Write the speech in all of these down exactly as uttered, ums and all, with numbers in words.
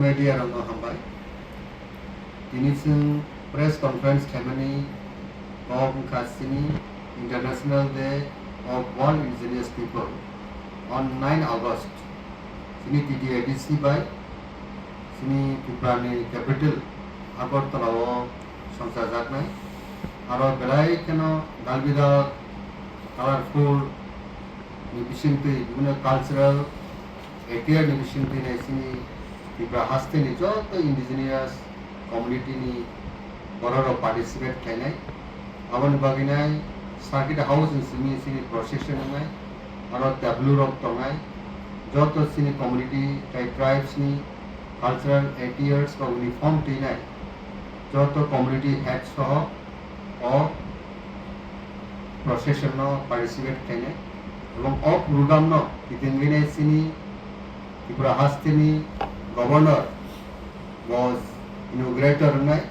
Media rokno hambai. Tini chwng press conference khaimani kok wngkha chini International Day of World Indigenous People on nine August. Chini T T A D C bai chini Tripura ni capital Agartala o songchajaknai. Aro belai kheno dalbidal, colorful ni bisingtwi, bibhinno cultural attire ni bisingtwi nai chini Tripura haste ni joto indigenous community ni borok rok participate khainai. Aboni bagwi nai circuit house ni simi chini procession wngnai, aro tableau rok tongnai, joto chini community tei tribes ni cultural attires rok uniform twinai, joto community head soho o procession no participate khainai, ebong o program no kitingwinai chini Tripura haste ni governor bo inaugurator wngnai,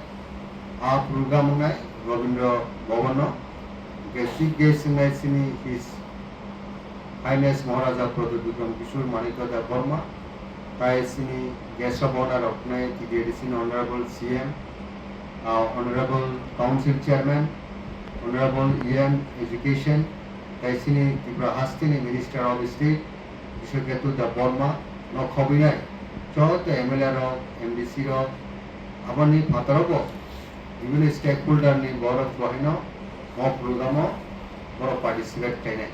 a program wngnai Rabindra Bhavan no, hwnkhe chief guest wngnai chini His Highness Maharaja Pradyut Bikram Kishore Manikya Debbarma, tai chini guest of honor rok wngnai T T A D C ni Honorable C M, ah, Honorable Council Chairman, Honorable E M Education, tai chini Tripura haste ni Minister of State Kishore Ketu Debbarma no khobwinai joto M L A rok, M D C rok, aboni phataro bo bibhinno stakeholder ni borok bo haino o program o borok participate khainai.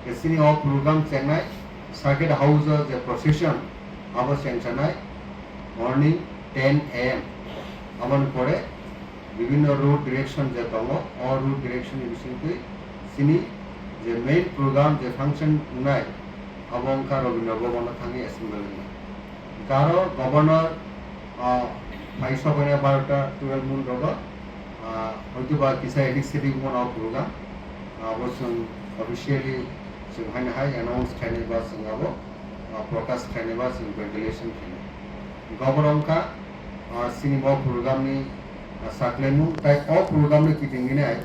Tei chini o program chengnai circuit house o je procession abo chengsanai morning ten A M. Aboni pore bibhinno road direction je tongo, o road direction ni bisingtwi chini je main program je function wngnai abo wngkha Rabindra Bhavan o thangwi assembly wngnai. Hwnkhe aro governor, ah, phai sobaina barota twelve mun rogo, ah, hoitoba kisa initiative mano program, ah, bo chwng officially chwng haino hai announce khainai ba chwng abo, ah, prakash khainai ba chwng ventilation khainai. Hwnkhe obo wngkha, ah, chini bo program ni, ah, saklaimung, tai o program ni kitingwinai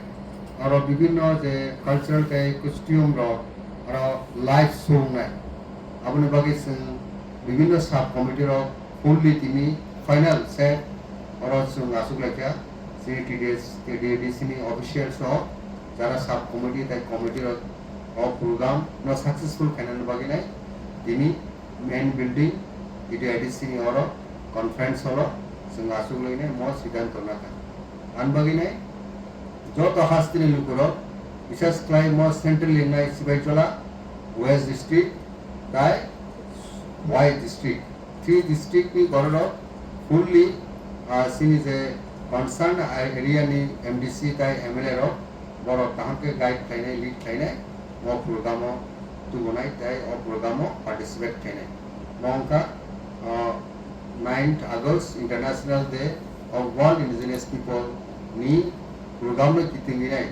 aro bibhinno je cultural tei costume rok aro live show wngnai. Aboni bagwi chwng bibhinno sub committee rok fully tini final set oro chwng achuk laikha. Chini T D S, T D A D C ni official soho jara sub committee tei committee rok o program no successful khainani bagwi nai tini main building T D A D C ni oro conference hall o chwng achuk lainai mo siddhanto nakha. Ani bagwi nai joto hasteni lukurok, bises khlai mo central wngnai Sibaijola, West District, tai Wai District. Three district ni bororok fully, ah, chini je concerned area ni M D C tai M L A rok borok kaham khe guide khlainai, lead khlainai, o program o tubunai tai o program o participate khlainai. Mo wngkha, ah, ninth August International Day of World Indigenous People ni program no kitingwinai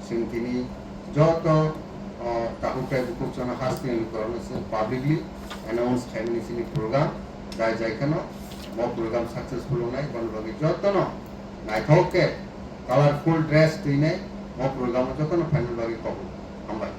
chwng tini joto, o, takhuk tei bukhuk chwngno hasteni lukurokno chwng publicly announce khaimani chini program jai jai kheno mo program successful wngnai, bono bagwi jotono naithok khe colorful dress twinai mo program o jotono phaina bagwi kok hambai.